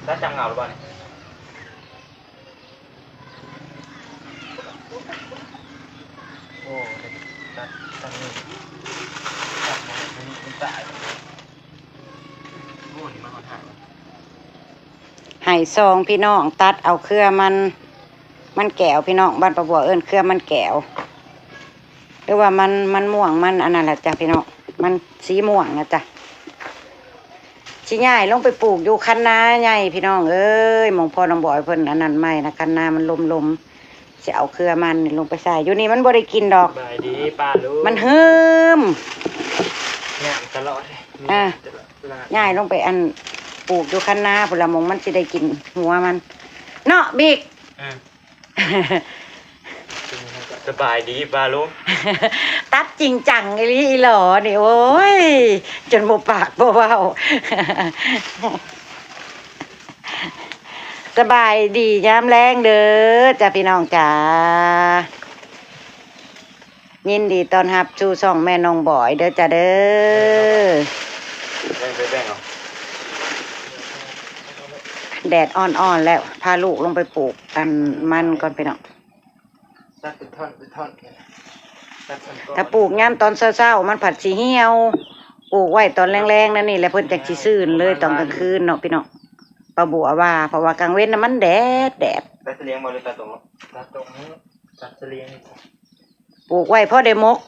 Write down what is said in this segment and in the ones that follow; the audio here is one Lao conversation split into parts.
ຕັດຈາກເຫງົາຫຼືບໍ່ນີ້? ໂອ້ ຕັດ ຕັດນີ້ ຕັດນີ້ມັນຕາຍ. ໂອ້ ນີ້ມັນຮອດຫາງ ໃຫ້ສອງພີ່ນ້ອງຕັດເອົາເຄືອມັນ ມັນແກ້ວພີ່ນ້ອງ, ບ້ານປ້າບົວເອີ້ນເຄືອມັນແກ້ວ ຫຼືວ່າມັນ ມັນມ່ວງ ມັນອັນນັ້ນລະຈ້ະພີ່ນ້ອງ, ມັນສີມ່ວງນະຈ້ະ. ຊິຍ້າຍລົງໄປປູກຢູ່ຄັນນາໃຫຍ່ພີ່ນ້ອງເອີຍ, ໝ່ອງພໍ່ນ້ອງບອຍເພິ່ນອັນນັ້ນໃໝ່ນະ, ຄັນນາມັນລົມໆ ຊິເອົາເຄືອມັນນີ້ລົງໄປໃສ່. ຢູ່ນີ້ມັນບໍ່ໄດ້ກິນດອກ ສະບາຍດີປ້າລຸງ ມັນຫືມ ຍາມຕະຫຼອດ ອ່າ ຕະຫຼອດ ຍ້າຍລົງໄປອັນ ປູກຢູ່ຄັນນາພຸ້ນລະ, ໝ່ອງມັນຊິໄດ້ກິນຫົວມັນເນາະ ບິກ. ອ່າ ສະບາຍດີປ້າລຸງ ຕັດຈິງຈັງອີ່ຫຼີອີ່ຫຼໍນີ້ ໂອ້ຍ ຈົນບໍ່ປາກບໍ່ເວົ້າ. ສະບາຍດີຍາມແລງເດີຈ້າ ພີ່ນ້ອງຈ້າ. ຍິນດີຕ້ອນຮັບສູ່ຊ່ອງແມ່ນ້ອງບອຍເດີຈ້າເດີ. ແບ່ງໄປແບ່ງເອົາ ແດດອ່ອນໆແລ້ວ ພາລູກລົງໄປປູກອັນມັນກ່ອນພີ່ນ້ອງ. ຕັດເປັນທ່ອນເປັນທ່ອນ ຕັດເປັນ ຖ້າປູກຍາມຕອນເຊົ້າໆ ມັນພັດຊິຫ່ຽວ, ປູກໄວ້ຕອນແລງໆ ນັ້ນນີ້ແຫຼະ ເພິ່ນຈັ່ງຊິຊື່ນເລີຍຕອນກາງຄືນເນາະພີ່ນ້ອງ. ປ້າບົວວ່າ ເພາະວ່າກາງເວັນນະມັນແດດແດດ. ຕັດສະຫຼຽງບໍ່ ຫຼືຕັດຕົງ? ຕັດຕົງ ຕັດສະຫຼຽງ. ປູກໄວ້ພໍໄດ້ໝົກ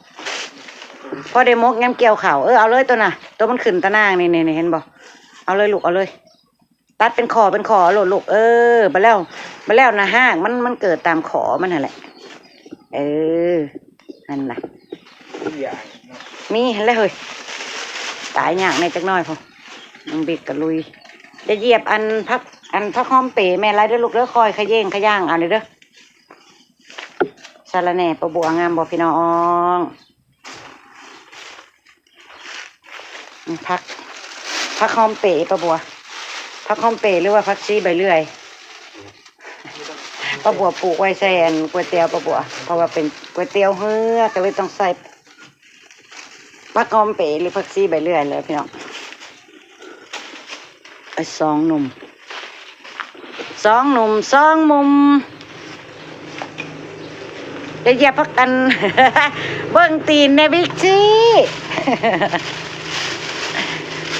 ພໍໄດ້ໝົກຍາມກ່ຽວເຂົ້າ. ເອີ ເອົາເລີຍໂຕນະ ໂຕມັນຂຶ້ນຕາໜ່າງນີ້ ນີ້ ນີ້ ເຫັນບໍ່? ເອົາເລີຍລູກ ເອົາເລີຍ. ຕັດເປັນຂໍ້ເປັນຂໍ້ໂລດລູກ. ເອີ ບັດແລ້ວ ບັດແລ້ວນະ ຮາກມັນ ມັນເກີດຕາມຂໍ້ມັນຫັ້ນແຫຼະ. ເອີ ຫັ້ນລະ ມີຫັ້ນແຫຼະເຮີ້ຍ. ຕາຍຍາກແດ່ຈັກໜ້ອຍພຸ້ນ ນ້ອງບິກກະລຸຍ. ຢ່າຢຽບອັນຜັກ ອັນຜັກຫອມເປແມ່ຫຼາຍເດີລູກເດີ, ຄ່ອຍຂະເຢງຂະຢ່າງເອົາເດີ. ສາລະແໜ່ປ້າບົວງາມບໍ່ພີ່ນ້ອງ? ອືມ ຜັກ ຜັກຫອມເປປ້າບົວ ຜັກຫອມເປ ຫຼືວ່າຜັກຊີໃບເລື່ອຍ. ປ້າບົວປູກໄວ້ໃສ່ອັນກ໋ວຍຕຽວປ້າບົວ ເພາະວ່າເປັນກ໋ວຍຕຽວເຮືອ ກໍເລີຍຕ້ອງໃສ່ຜັກຫອມເປ ຫຼືຜັກຊີໃບເລື່ອຍແຫຼະພີ່ນ້ອງ. ໄອ້ສອງໜຸ່ມ ສອງໜຸ່ມສອງມຸມ ຢ່າຢຽບພັກກັນ ເບິ່ງຕີນແດ່ບິກຊີ້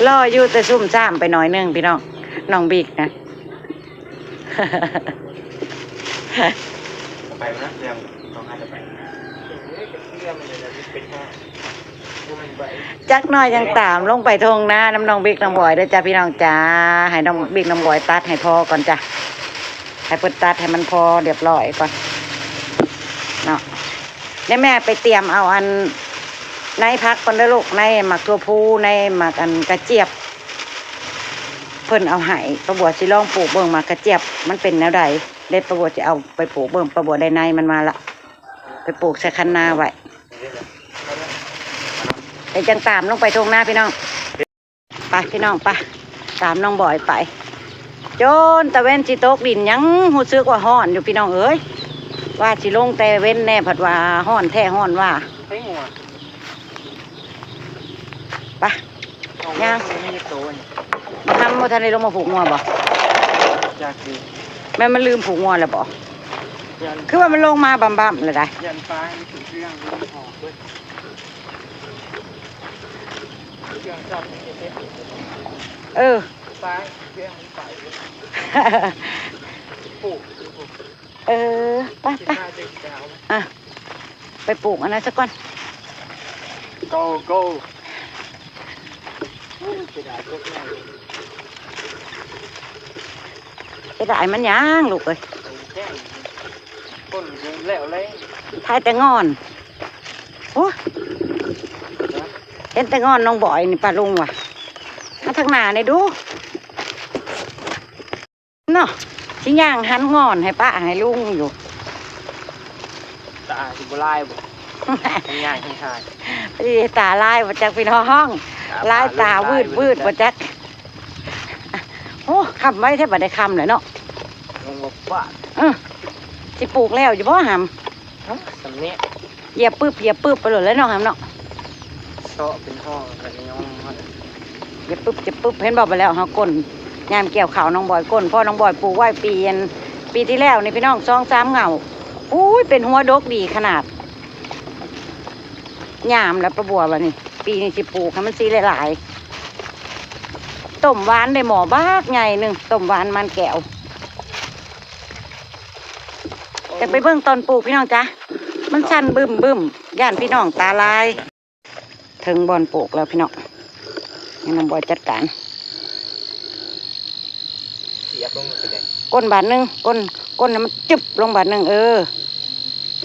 ຫຼໍ່ຢູ່ແຕ່ຊຸ່ມຊ້ຳໄປໜ້ອຍໜຶ່ງພີ່ນ້ອງ ນ້ອງບິກນະ. ໄປນະ ຕ້ອງຫາແຕ່ໄປ ຈັກໜ້ອຍຍັງຕາມລົງໄປທົ່ງນານຳນ້ອງບິກນ້ອງບອຍເດີຈ້າ ພີ່ນ້ອງຈ້າ. ໃຫ້ນ້ອງບິກນ້ອງບອຍຕັດໃຫ້ພໍກ່ອນຈ້າ ໃຫ້ເພິ່ນຕັດໃຫ້ມັນພໍຮຽບຮ້ອຍກ່ອນເນາະ. ດຽວແມ່ໄປຕຽມເອົາອັນໃນຜັກກ່ອນເດີລູກ ໃນໝາກຖົ່ວພູ ໃນໝາກອັນກະຈຽບ ເພິ່ນເອົາໃຫ້ ປ້າບົວຊິລອງປູກເບິ່ງໝາກກະຈຽບມັນເປັນແນວໃດ. ເດ ປ້າບົວຊິເອົາໄປປູກເບິ່ງ ປ້າບົວໄດ້ໃນມັນມາລະ ໄປປູກໃສ່ຄັນນາໄວ້ ແລ້ວຈັ່ງຕາມລົງໄປທົ່ງນາພີ່ນ້ອງ. ໄປພີ່ນ້ອງ ໄປ ຕາມນ້ອງບອຍໄປ ຈົນຕາເວັນຊິຕົກດິນ ຍັງຮູ້ສຶກວ່າຮ້ອນຢູ່ພີ່ນ້ອງເອີຍ. ວ່າຊິລົງແຕ່ເວັນແດ່ ພັດວ່າຮ້ອນແທ້ຮ້ອນວ່າ. ໄປ ຍ່າງ ມັນມີໂຕນີ້ ທຳບໍ່ທັນໄດ້ລົງມາຜູກງົວບໍ່? ຢາກດີ ແມ່ນມັນລືມຜູກງົວແລ້ວບໍ່? ຢ້ານ ຄືວ່າມັນລົງມາບຳໆ ແລ້ວໄດ໋ ຢ້ານປາມັນຂຶ້ນເຄື່ອງ ມັນອອກເບິດ ເຄື່ອງຈັບນີ້ເຮັດ ເອີ ປາເຄື່ອງມັນໄປ ປູກ ເອີ ໄປ ໄປ ອ່ະ ໄປປູກອັນນັ້ນຊະກ່ອນ ໂກ ໂກ ເສຍດາຍ ເສຍດາຍມັນຫຍັງລູກເອີຍ ຝົນແລ້ວແລ້ວ ຖ່າຍແຕ່ງ່ອນ ໂອ້ ເຫັນແຕ່ງ່ອນນ້ອງບອຍນີ້ ປ້າລຸງວ່າ ມາທາງໜ້າແດ່ດູ. ເນາະ ຊິຍ່າງຫັນງ່ອນໃຫ້ປ້າໃຫ້ລຸງຢູ່ ຕາຊິບໍ່ລາຍບໍ່ ຍ່າງໃຫ້ຫາຍ ເອີ ຕາລາຍບໍ່ຈັກພີ່ນ້ອງ ຕາ ລາຍຕາວືດໆບໍ່ຈັກ. ໂອ້ ຄ່ຳໄວແທ້ ບັດໄດ້ຄ່ຳແລ້ວເນາະ ລົງບໍ່ປາດ ເອີ ຊິປູກແລ້ວຢູ່ບໍ່ຫຳ? ເອົ້າ ສ່ຳນີ້ ຢຽບປຶບ ຢຽບປຶບໄປໂລດແລ້ວເນາະ ຫຳເນາະ ເຊາະເປັນຫ້ອງ ຢຽບປຶບ ຢຽບປຶບ ເຫັນບໍ່? ບັດແລ້ວເຮົາກົ້ນ ຍາມກ່ຽວເຂົ້ານ້ອງບອຍກົ້ນ ເພາະນ້ອງບອຍປູກໄວ້ປີອັນ ປີທີ່ແລ້ວນີ້ພີ່ນ້ອງ ສອງສາມເຫງົ້າ. ອຸ້ຍ ເປັນຫົວດົກດີຂະໜາດ. ຍາມແລ້ວປ້າບົວວ່ານີ້ ປີນີ້ຊິປູກໃຫ້ມັນສີຫຼາຍໆ. ຕົ້ມຫວານໄດ້ໝໍ້ບັກໃຫຍ່ໜຶ່ງ ຕົ້ມຫວານມັນແກ້ວ. ແຕ່ໄປເບິ່ງຕອນປູກພີ່ນ້ອງຈ໋າ ມັນສັ່ນບຶ້ມໆ ຢ້ານພີ່ນ້ອງຕາລາຍ. ເຖິງບ່ອນປູກແລ້ວພີ່ນ້ອງ ໃຫ້ນ້ອງບອຍຈັດການ. ສຽບລົງໄປເລີຍ ກົ້ນບາດໜຶ່ງ ກົ້ນ ກົ້ນໃຫ້ມັນຈຶບລົງບາດໜຶ່ງ ເອີ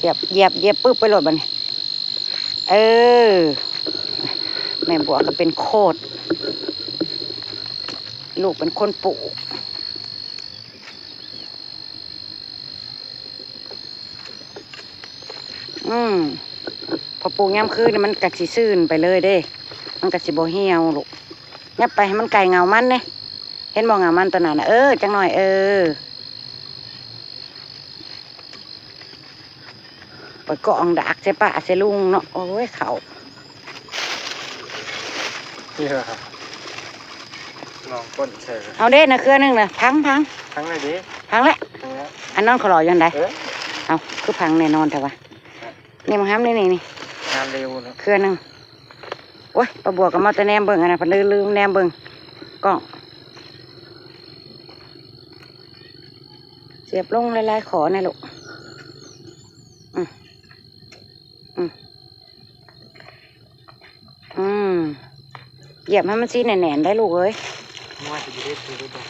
ສຽບ ຢຽບ ຢຽບປຶບໄປໂລດບາດນີ້ ເອີ. ແມ່ບົວກໍເປັນໂຄດ ລູກເປັນຄົນປູກ. ອືມ ພໍປູກຍາມຄືນນີ້ມັນກະຊິຊືນໄປເລີຍເດ້ ມັນກະຊິບໍ່ຫ່ຽວລູກ. ຫຍັບໄປໃຫ້ມັນໃກ້ເຫງົ້າມັນເດ້ ເຫັນບໍ່ເຫງົ້າມັນຕົວນັ້ນນະ ເອີ ຈັກໜ້ອຍ ເອີ. ໄປກອງດາກໃສ່ປ້າໃສ່ລຸງເນາະ ໂອ້ຍ ເຂົ້າ ລອງກົ້ນໃສ່ ເອົາເດ້ນະ ເຄືອໜຶ່ງນະ ພັງ ພັງ ພັງແລ້ວເດ້ ພັງແລ້ວ ພັງແລ້ວ ອັນນັ້ນເຂົາຫຼໍ່ຢູ່ຫັ້ນໃດ ເອີ ເອົາ ຄືພັງແນ່ນອນແທ້ວະ ນີ້ມັນຫາມນີ້ ນີ້ ນີ້ ງາມເລັວເນາະ ເຄືອໜຶ່ງ. ໂອ້ຍ ປ້າບົວກໍມາແຕ່ແນມເບິ່ງ ອັນນັ້ນເພິ່ນລືມແນມເບິ່ງກ້ອງ. ສຽບລົງຫຼາຍໆ ຂໍແນ່ລູກ ອືມ ອືມ ອືມ ຢຽບໃຫ້ມັນສີແໜ້ນໆ ໄດ້ລູກເອີຍ. ງົວຊິບໍ່ດຶງໄປເບິດບໍ່?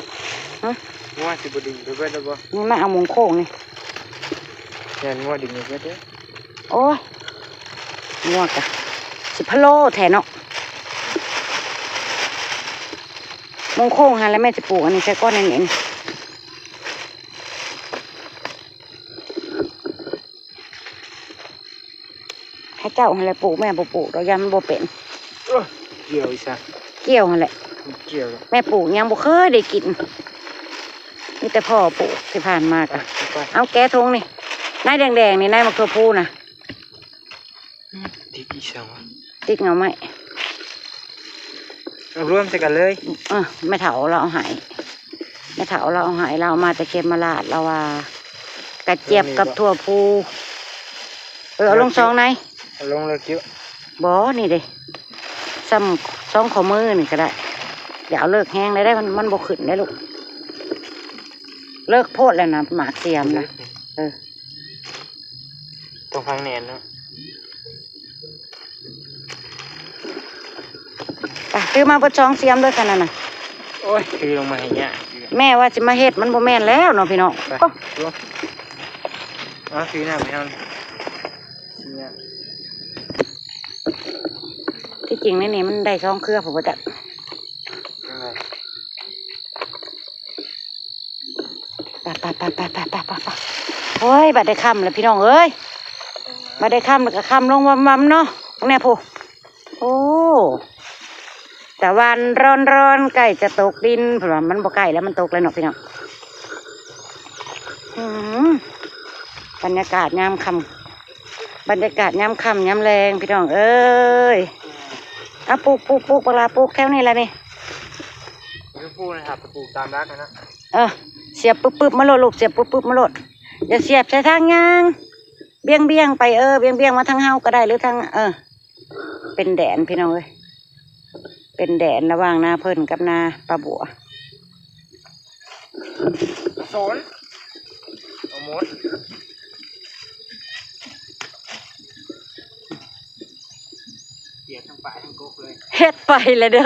ຮະ? ງົວຊິບໍ່ດຶງໄປເບິດແລ້ວບໍ່? ນີ້ມາເອົາມຸງໂຄ້ງນີ້ ຢ້ານງົວດຶງໄປເບິດເດ້. ໂອ້ຍ ງົວກະຊິພະໂລ້ແທ້ເນາະ. ມຸງໂຄ້ງຫັ້ນແຫຼະແມ່ຊິປູກອັນນີ້ໃສ່ກ່ອນ ແໜ້ນໆ ໃຫ້ເຈົ້າຫັ້ນແຫຼະປູກ ແມ່ບໍ່ປູກດອກ ຢ້ານມັນບໍ່ເປັນ. ໂອ້ຍ ກ່ຽວອີກຊະ ກ່ຽວຫັ້ນແຫຼະ ກ່ຽວ ແມ່ປູກຍັງບໍ່ເຄີຍໄດ້ກິນ ມີແຕ່ພໍ່ປູກທີ່ຜ່ານມາກະ. ໄປ ໄປ ເອົາແກະຖົງນີ້ ໃນແດງໆ ນີ້ ໃນໝາກຖົ່ວພູນະ. ອືມ ຕິກອີ່ຫຍັງວະ? ຕິກເຫງົ້າໄມ້ ເອົາລວມໃສ່ກັນເລີຍ. ເອີ ແມ່ເຖົ້າລາວເອົາໃຫ້ ແມ່ເຖົ້າລາວເອົາໃຫ້ ລາວເອົາມາແຕ່ເຂມມະລາດ ລາວວ່າກະຈຽບກັບຖົ່ວພູ. ເອີ ເອົາລົງຊອງໃນ ເອົາລົງເລີກຢູ່. ບໍ່ ນີ້ເດ້ ສ່ຳສອງຂໍ້ມືນີ້ກໍໄດ້ ຢ່າເອົາເລີກແຮງໄດ້ ໄດ້ ມັນ ມັນບໍ່ຂຶ້ນໄດ້ລູກ ເລີກໂພດແລ້ວນະ ໝາກສຽມນະ ເລີກນີ້ ເອີ. ຕ້ອງພັງແໜ້ນເນາະ. ໄປ ຖືມາເບິດສອງສຽມເດີ ຄັນນັ້ນນະ. ໂອ້ຍ ຖືລົງມາໃຫ້ຍາກ. ແມ່ວ່າຊິມາເຮັດ ມັນບໍ່ແມ່ນແລ້ວເນາະ ພີ່ນ້ອງ. ໄປ ໂອ້ ເອົາ ຖືນ້ຳໃຫ້ເຮົາ. ທີ່ຈິງໃນນີ້ມັນໄດ້ສອງເຄືອພຸ້ນບໍ່ຈັກ. ໄປ ໄປ ໄປ ໂອ້ຍ ບັດໄດ້ຄ່ຳແລ້ວພີ່ນ້ອງເອີຍ ບັດໄດ້ຄ່ຳແລ້ວກໍຄ່ຳລົງວຳໆ ເນາະ ແນ່ພຸ້ນ. ໂອ້ ຕາວັນຮ້ອນໆ ໃກ້ຈະຕົກດິນ ເພິ່ນວ່າ ມັນບໍ່ໃກ້ແລ້ວ ມັນຕົກແລ້ວເນາະພີ່ນ້ອງ. ອືມ ບັນຍາກາດຍາມຄ່ຳ ບັນຍາກາດຍາມຄ່ຳຍາມແລງ ພີ່ນ້ອງເອີຍ. ເອົາ ປູກ ປູກ ປູກ ບັກຫຼ້າ ປູກແຖວນີ້ລະນີ້. ປູກນະຄັບ ປູກຕາມຫຼັກນະ. ເອີ ສຽບປຶບໆ ມາໂລດລູກ ສຽບປຶບໆ ມາໂລດ ຢ່າສຽບໃສ່ທາງຍ່າງ ບຽງໆ ໄປ ເອີ ບຽງໆ ມາທາງເຮົາກໍໄດ້ ຫຼືທາງ ເອີ ເປັນແດນພີ່ນ້ອງເອີຍ ເປັນແດນລະຫວ່າງນາເພິ່ນກັບນາປ້າບົວ. ສອນ ເອົາໝົດ ສຽບທັງປາຍທັງກົກເລີຍ. ເຮັດໄປແລ້ວເດີ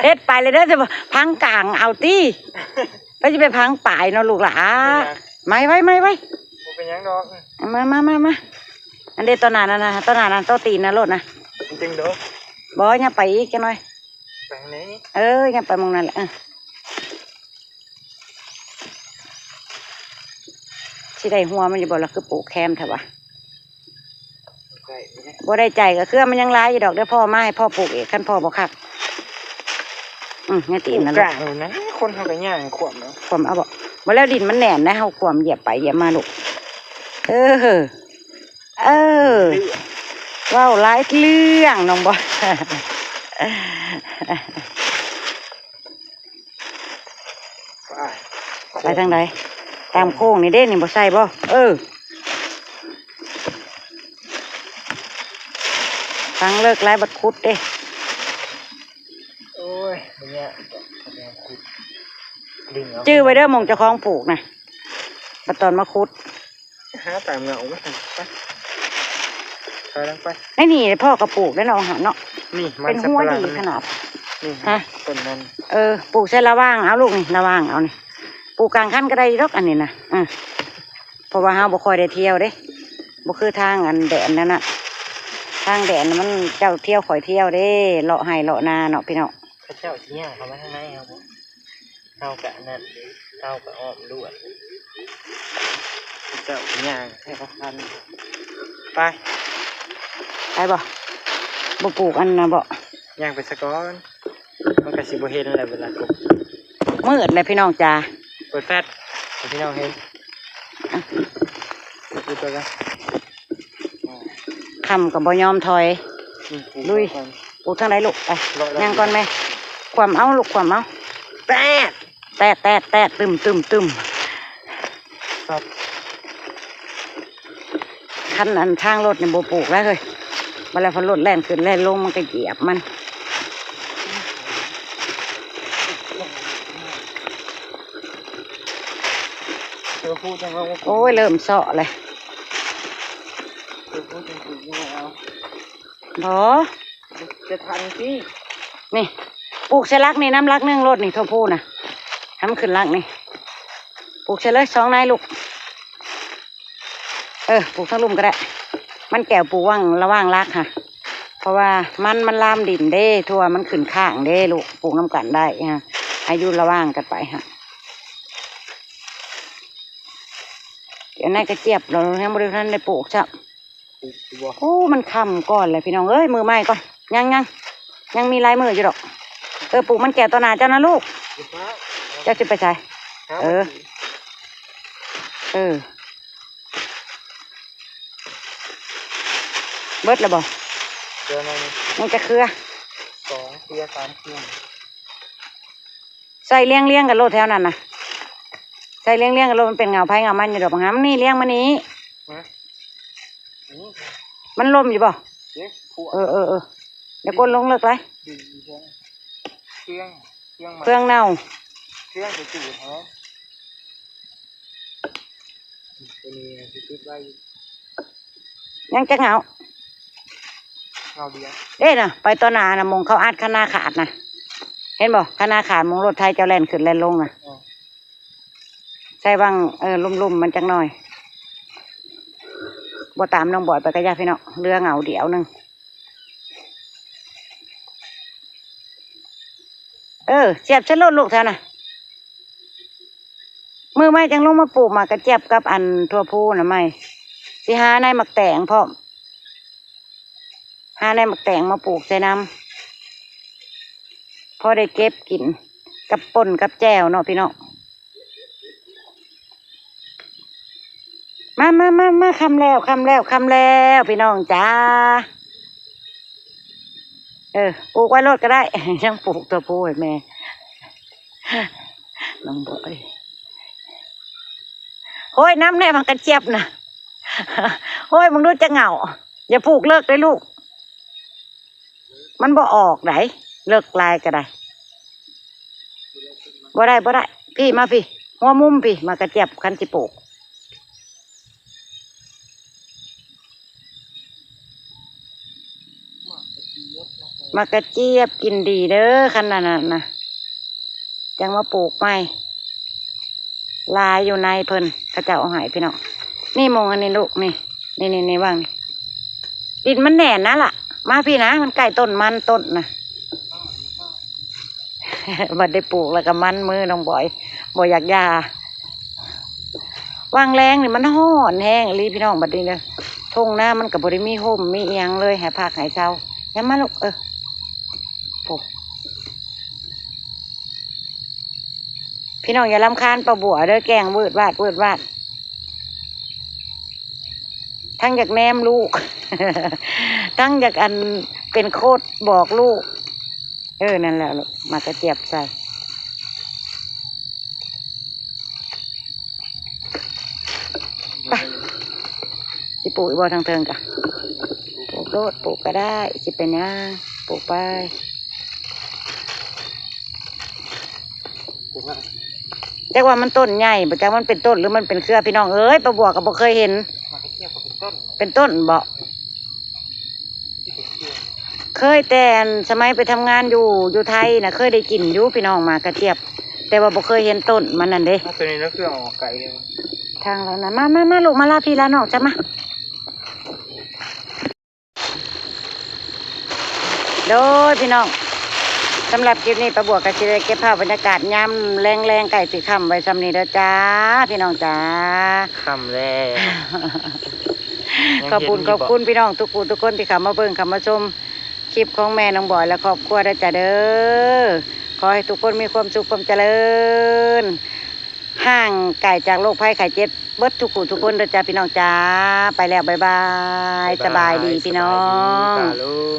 ເຮັດໄປແລ້ວເດີ ຈະພັງກາງເອົາຕິ ໄປຊິໄປພັງປາຍເນາະລູກຫຼ້າ. ໄມ້ໄວ້ ໄມ້ໄວ້ ບໍ່ເປັນຫຍັງດອກ. ມາ ມາ ມາ ມາ ອັນເດ ຕໍ່ໜ້ານັ້ນນະ ຕໍ່ໜ້ານັ້ນ ຕໍ່ຕີນນະໂລດນະ ມັນຈຶ່ງດົກ. ບໍ່ ຍັບໄປອີກຈັກໜ້ອຍ ໄປທາງນີ້. ເອີ ຍັບໄປໝ່ອງນັ້ນແຫຼະ ເອີ. ຊິໄດ້ຫົວມັນຢູ່ບໍ່ລະ ຄືປູກແຄມແທ້ວະ. ບໍ່ໄດ້ໃຈກໍເຄືອມັນຍັງຫຼາຍຢູ່ດອກ ດຽວພໍ່ມາໃຫ້ພໍ່ປູກອີກ ຄັນພໍ່ບໍ່ຄັກ. ອືມ ຍັງຕີນນະລູກ ກາງນະ ຄົນເຮົາກໍຍ່າງຂວມເນາະ ຂວມເອົາບໍ່? ບໍ່ແລ້ວດິນມັນແໜ້ນນະ ເຮົາຂວມຢຽບໄປຢຽບມາລູກ. ເອີ ເອີ ເລື່ອງ ເວົ້າຫຼາຍເລື່ອງ ນ້ອງບອຍ. ໄປ ໄປທາງໃດ? ຕາມໂຄ້ງນີ້ເດ້ ນີ້ບໍ່ໃສ່ບໍ່? ເອີ ທາງເລິກຫຼາຍ ບັດຂຸດເດ້. ໂອ້ຍ ບໍ່ຍາກດອກ ຄັນແມ່ນຂຸດ ດຶງເອົາ ຈື່ໄວ້ເດີ ໝ່ອງເຈົ້າຂອງປູກນະ ບັດຕອນມາຂຸດ ຫາຕາມເຫງົາມັນຫັ້ນໄປ ຖອຍຫຼັງໄປ. ໃນນີ້ພໍ່ກໍປູກແລ້ວເນາະ ຫັ້ນເນາະ ນີ້ມັນ ເປັນຫົວດີຂະໜາດ ນີ້ ຮະ ຕົ້ນມັນ ເອີ ປູກໃສ່ລະຫວ່າງເອົາລູກນີ້ ລະຫວ່າງເອົານີ້ ປູກກາງຄັນກໍໄດ້ດອກ ອັນນີ້ນະ ເອີ ເພາະວ່າເຮົາບໍ່ຄ່ອຍໄດ້ທ່ຽວເດ້ ບໍ່ຄືທາງອັນແດນນັ້ນນະ ທາງແດນມັນເຈົ້າທ່ຽວຂ້ອຍທ່ຽວເດ້ ເລາະໄຮ່ເລາະນາເນາະພີ່ນ້ອງ. ເຂົາເຈົ້າຊິຍ່າງເຂົ້າມາທາງໃນເຮົາບໍ່? ເຮົາກະອັນນັ້ນ ເຮົາກະອ້ອມລວດ ເຂົາເຈົ້າຊິຍ່າງໃຫ້ເຂົາທັນ. ໄປ ໄປບໍ່? ບໍ່ປູກອັນນະບໍ່? ຍ່າງໄປສາກ່ອນ ມັນກະຊິບໍ່ເຫັນແຫຼະເວລາກົບ. ມືດແລ້ວພີ່ນ້ອງຈ໋າ ເປີດແຟລຊ໌ໃຫ້ພີ່ນ້ອງເຫັນ ອ່ະ ຢູ່ຕົວກັນ ຄ່ຳກໍບໍ່ຍອມຖອຍ ອືມ ລຸຍ ປູກທາງໃດລູກ? ໄປ ເລາະ ຍ່າງກ່ອນແມ່ ຂວ້ຳເອົາລູກ ຂວ້ຳເອົາ ແຕະ ແຕະ ແຕະ ແຕະ ຕຶ້ມ ຕຶ້ມ ຕຶ້ມ ຄັນອັນທາງລົດນີ້ບໍ່ປູກແລ້ວເຮີ້ຍ ບັດແລ້ວພັດລົດແລ່ນຂຶ້ນແລ່ນລົງ ມັນກໍຢຽບມັນ. ໂອ້ຍ ເລີ່ມເຊາະແລ້ວ ບໍ່ ຈະທັນຕິ ນີ້ ປູກໃສ່ຫຼັກນີ້ ນຳຫຼັກໜຶ່ງໂລດນີ້ ຖົ່ວພູນະ ໃຫ້ມັນຂຶ້ນຫຼັກນີ້ ປູກໃສ່ເລີຍ ສອງນາຍລູກ. ເອີ ປູກທາງລຸ່ມກໍໄດ້ ມັນແກວປູກຫວ່າງ ລະຫວ່າງຫຼັກຫັ້ນ ເພາະວ່າມັນ ມັນລາມດິນເດ້ ຖົ່ວມັນຂຶ້ນຄ້າງເດ້ລູກ ປູກນຳກັນໄດ້ຮະ ໃຫ້ຢູ່ລະຫວ່າງກັນໄປຮະ. ອັນນັ້ນກະຈຽບ ເຮົາຍັງບໍ່ໄດ້ ທັນໄດ້ປູກຊ້ຳ. ໂອ້ ມັນຄ່ຳກ່ອນແຫຼະພີ່ນ້ອງເອີຍ ມື້ໃໝ່ກ່ອນ ຍັງ ຍັງ ຍັງມີຫຼາຍມື້ຢູ່ດອກ. ເອີ ປູກມັນແກວຕໍ່ໜ້າເຈົ້ານະລູກ. ເຈົ້າຊິໄປໃສ? ເອີ ເອີ ເບິດແລ້ວບໍ່? ຍັງຈັກເຄືອ? ສອງເຄືອ ສາມເຄືອ. ໃສ່ລຽງໆກັນໂລດແຖວນັ້ນນະ ໃສ່ລຽງໆກັນໂລດ ມັນເປັນເຫງົາໃຜເຫງົາມັນຢູ່ດອກ. ບັກຫຳນີ້ ລຽງມານີ້ ຮະ? ອືມ ມັນລົ້ມຢູ່ບໍ່? ເອີ ເອີ ເອີ ດຽວກົ້ນລົງເລິກຫຼາຍ ເຟືອງ ເຟືອງ ເຟືອງເນົ່າ ເຟືອງໄປຈູດເອົາ. ຍັງຈັກເຫງົາ? ເຫງົາດຽວ ເດ້ນະ ໄປຕໍ່ໜ້ານະ ໝ່ອງເຂົາອັດຄັນນາຂາດນະ ເຫັນບໍ່? ຄັນນາຂາດ ໝ່ອງລົດໄຖເຈົ້າແລ່ນຂຶ້ນແລ່ນລົງນະ ເອີ ໃສ່ຫວ່າງ ເອີ ລຸ່ມໆມັນຈັກໜ້ອຍ. ບໍ່ຕາມນ້ອງບອຍໄປກະຢ່າພີ່ນ້ອງ ເຫຼືອເຫງົາດຽວໜຶ່ງ. ເອີ ສຽບໃສ່ໂລດລູກແຖວນະ. ມື້ໃໝ່ຈັ່ງລົງມາປູກໝາກກະຈຽບກັບອັນຖົ່ວພູນະໃໝ່ ຊິຫາໃນໝາກແຕງພ້ອມ ຫາໃນໝາກແຕງມາປູກໃສ່ນຳ ພໍໄດ້ເກັບກິນກັບປົ່ນກັບແຈ່ວເນາະພີ່ນ້ອງ. ມາ ມາ ມາ ມາ ຄ່ຳແລ້ວ ຄ່ຳແລ້ວ ຄ່ຳແລ້ວ ພີ່ນ້ອງຈ໋າ. ເອີ ປູກໄວ້ໂລດກໍໄດ້ ຍັງປູກຕົວຜູ້ໃຫ້ແມ່ ນ້ອງບອຍ. ໂອ້ຍ ນຳແດ່ໝາກກະຈຽບນະ ໂອ້ຍ ມຶງດູຈັກເຫງົາ ຢ່າປູກເລິກເດ້ລູກ ມັນບໍ່ອອກໃດ ເລິກຫຼາຍກໍໄດ້ ບໍ່ໄດ້ ບໍ່ໄດ້. ພີ້ມາພີ້ ຫົວມຸມພີ້ ໝາກກະຈຽບ ຄັນຊິປູກ. ໝາກກະຈຽບກິນດີເດີ ຄັນນັ້ນນະ ຈັ່ງມາປູກໃໝ່ ຫຼາຍຢູ່ໃນເພິ່ນ ເຂົາເຈົ້າເອົາໃຫ້ພີ່ນ້ອງ. ນີ້ໝ່ອງອັນນີ້ລູກ ນີ້ ນີ້ ນີ້ ນີ້ ວາງນີ້ ດິນມັນແໜ້ນນະລະ ມາພີ້ນະ ມັນໃກ້ຕົ້ນມັນຕົ້ນນະ. ບັດໄດ້ປູກແລ້ວກໍມັນມືນ້ອງບອຍ ບໍ່ຢາກຢ່າ. ຫວ່າງແລ້ງນີ້ມັນຮ້ອນແຮງອີ່ຫຼີພີ່ນ້ອງ ບັດນີ້ເດີ ທົ່ງນາມັນກໍບໍ່ໄດ້ມີຮົ່ມມີອີ່ຫຍັງເລີຍ ໃຫ້ພັກໃຫ້ເຊົາ. ຍາມມາລູກ ເອີ ໂອ້ ພີ່ນ້ອງຢ່າລຳຄານປ້າບົວເດີ ແກ້ງວືດວາດ ວືດວາດ. ທັງຢາກແນມລູກ ທັງຢາກອັນເປັນໂຄດບອກລູກ. ເອີ ນັ້ນແຫຼະລູກ ໝາກກະຈຽບໃສ່. ຊິປູກອີກບໍ່ທາງເທິງກະ? ປູກໂລດ ປູກກະໄດ້ ຊິເປັນຫຍັງ ປູກໄປ. ຈັກວ່າມັນຕົ້ນໃຫຍ່ບໍ່ ຈັກມັນເປັນຕົ້ນ ຫຼືມັນເປັນເຄືອ ພີ່ນ້ອງເອີຍ. ປ້າບົວກະບໍ່ເຄີຍເຫັນ ໝາກກະຈຽບກະເປັນຕົ້ນ ເປັນຕົ້ນບໍ່? ເຄີຍແຕ່ອັນສະໄໝໄປທຳງານຢູ່ ຢູ່ໄທນະ ເຄີຍໄດ້ກິນຢູ່ພີ່ນ້ອງ ໝາກກະຈຽບ ແຕ່ວ່າບໍ່ເຄີຍເຫັນຕົ້ນມັນນັ້ນເດ້. ເອົາໂຕນີ້ລະຄືເອົາໄກເດ້ ທາງລາວນະ. ມາ ມາ ມາລູກ ມາລາພີ່ລານ້ອງ ຈະມາ. ໂດຍພີ່ນ້ອງ ສຳລັບຄລິບນີ້ ປ້າບົວກະຊິໄດ້ເກັບພາບບັນຍາກາດຍາມແລງໆ ໃກ້ຊິຄ່ຳໄວ້ຊ່ຳນີ້ເດີຈ້າ ພີ່ນ້ອງຈ້າ. ຄ່ຳແລ້ວ ຂອບຄຸນ ຂອບຄຸນພີ່ນ້ອງທຸກຜູ້ທຸກຄົນທີ່ເຂົ້າມາເບິ່ງ ເຂົ້າມາຊົມຄລິບຂອງແມ່ນ້ອງບອຍ ແລະ ຄອບຄົວເດີຈ້າເດີ. ຂໍໃຫ້ທຸກຄົນມີຄວາມສຸກຄວາມຈະເລີນ ຫ່າງໄກຈາກໂລກໄພໄຂ້ເຈັບເບິດທຸກຜູ້ທຸກຄົນເດີຈ້າ ພີ່ນ້ອງຈ້າ. ໄປແລ້ວ ບາຍບາຍ ສະບາຍດີພີ່ນ້ອງ ສະບາຍດີປ້າລຸງ.